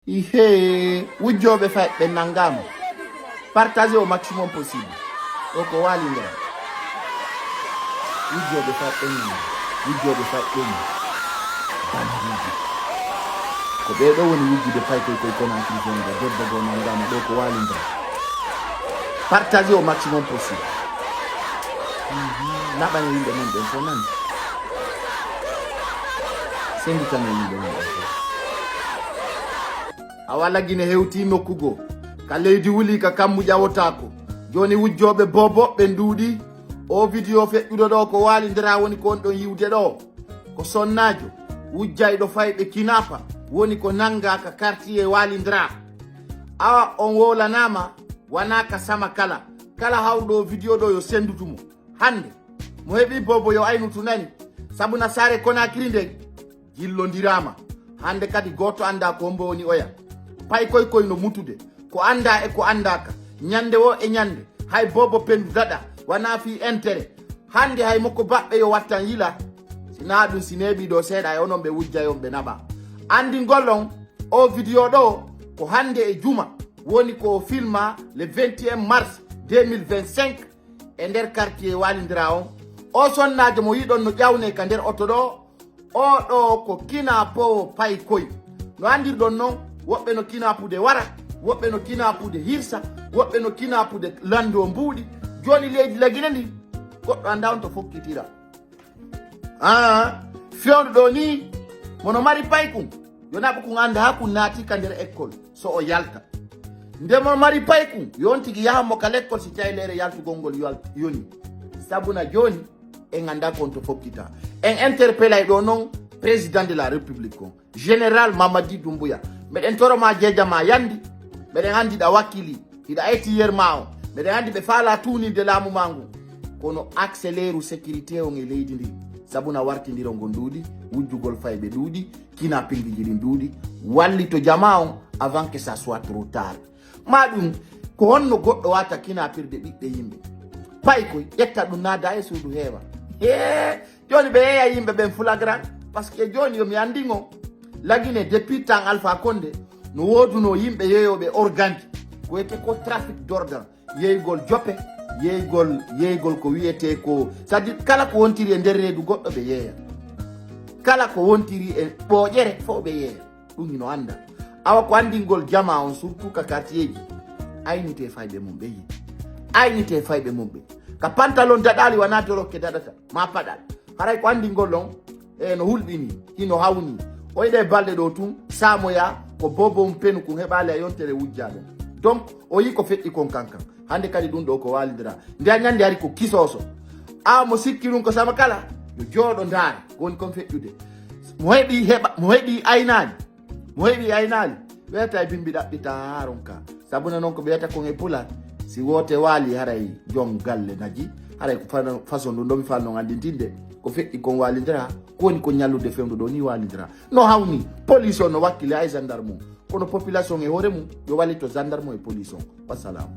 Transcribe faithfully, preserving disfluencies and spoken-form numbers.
Ihe, wujjooɓe fayɓe ɓe nanngaama. Partagez au maximum possible. Ɗo ko waalindira. Wujjooɓe fayɓe ɓe nanngaama. Wujjooɓe fayɓe ɓe nanngaama. Bandiiji. Ko ɓee ɗo woni wujjude paykoy koy Conakry zone ɗo. Debbo goo nanngaama. Ɗo ko waalindira. Partagez au maximum possible. Mhm. Naɓane yimɓe mum ɓen fof nani. Senditanee yimɓe mum ɓen fof. Awa Lagine hewtii nokku goo. Ka leydi wuli, ka kammu ƴawotaako. Jooni wujjooɓe Bobo ɓe nduuɗi. Oo video feƴƴuɗo ɗo ko waalindira woni ko on ɗon yiwde ɗo. Ko sonnaajo wujjayɗo fayɓe kinapa woni ko nanngaa ka quartier waalindira. Awa on wowlanaama wanaa ka sama kala. Kala hawruɗo oo video ɗo yo senndutu mo. Hannde, mo heɓii Bobo yo aynutu nani. Sabu na saare Conakry nden jillondiraama. Hannde kadi gooto anndaa ko hombo woni oya. Paykoy koy no mutude. Ko anndaa e ko anndaaka. Ñannde woo e ñannde, hay Bobo Pendu daɗa, wanaa fii intérêt. Hannde hay moko baɓɓe yo wattan yila. Si naa ɗum, si neeɓii ɗo seeɗa e onon ɓe wujjay on ɓe naɓa. Anndingol on, oo video ɗo, ko hannde e juma, woni ko o filma le vingt et un mars deux mille vingt-cinq, e nder quartier waalindira on. Oo sonnaajo mo yiɗon no ƴawnee ka nder oto ɗo, oo ɗo ko kinapoowo paykoy. No anndirɗon non, woɓɓe no kinapude wara, woɓɓe no kinapude hirsa, woɓɓe no kinapude lanndo mbuuɗi. Jooni leydi Lagine ndi, goɗɗo anndaa on to fokkitira. Aa, fewndo ɗo ni, mo no mari paykun, yo naɓu kun annda haa kun naati ka nder école, so o yalta. Nde mo mari paykun, yo on tigi yaha mo ka lekkol si tayleere yaltugol ngol yal-, yoni. Sabu na jooni, en anndaa ko on to fokkita. En interpellay ɗo non président de la République on, Général Mamadi Doumbouya. Meɗen toro ma jeeja ma yandi, meɗen anndi ɗa wakkili, hiɗa eti yerma on. Meɗen anndi ɓe faalaa tuuninde laamu ma ngun. Kono accélère sécurité on e leydi ndi. Sabu na wartindiro ngon ɗuuɗi, wujjugol fayɓe ɗuuɗi, kidnappingiji ɗin ɗuuɗi. Wallito jamaa on avant que ça soit trop tard. Ma ɗum, ko honno goɗɗo wata kidnappirde ɓiɓɓe yimɓe? Paykoy, ƴetta ɗum naada e suudu heewa. Hee, jooni ɓe yeeya yimɓe ɓen flagrant, parce que jooni yo mi anndin on, Lagine depuis temps Alpha Condé, no woodunoo yimɓe yeeyooɓe organeji, ko wiyetee ko trafic d'organes, yeeygol jope, yeeygol, yeeygol ko wiyetee ko, c'est-à-dire kala ko wontiri e nder reedu goɗɗo ɓe yeeya. Kala ko wontiri e ɓooƴere fof ɓe yeeya. Ɗum hino annda. Awa ko anndingol jamaa on, surtout ka quartier ji, aynitee fayɓe mum ɓe yi. Aynitee fayɓe mum ɓe. Ka pantalon daɗaali wanaa dorokke daɗata, maa paɗal. Haray ko anndingol on, e no hulɓini, hino hawni. O yiɗa e balɗe ɗo tun, saamoya, ko Bobo on penu kun heɓaali a yontere wujjaa ɗon. Donc, o yi ko feƴƴi kon kankan. Hannde kadi ɗum ɗo ko waalidira. Nde a ñande hari ko kisooso. A mo sikki ɗum ko sama kala, yo jooɗo ndaara, ko woni kon feƴƴude. Mo heɓi heɓa, mo heɓi aynaani. Mo heɓi aynaali, wiyata e bimbi ɗaɓɓita haa ronka. Sabu na non ko ɓe wiyata kon e Pulaar, si woote waali haray jom galle naji, haray ko fa-, façon ɗum ɗo mi faalno anndintinde, ko feƴƴi kon waalidira, ko woni ko ñallude fewndo ɗo ni waalidira. No hawni, police o no wakkili hay gendarme o, kono population e hoore mum, yo wallito gendarme o e police o. Wassalam.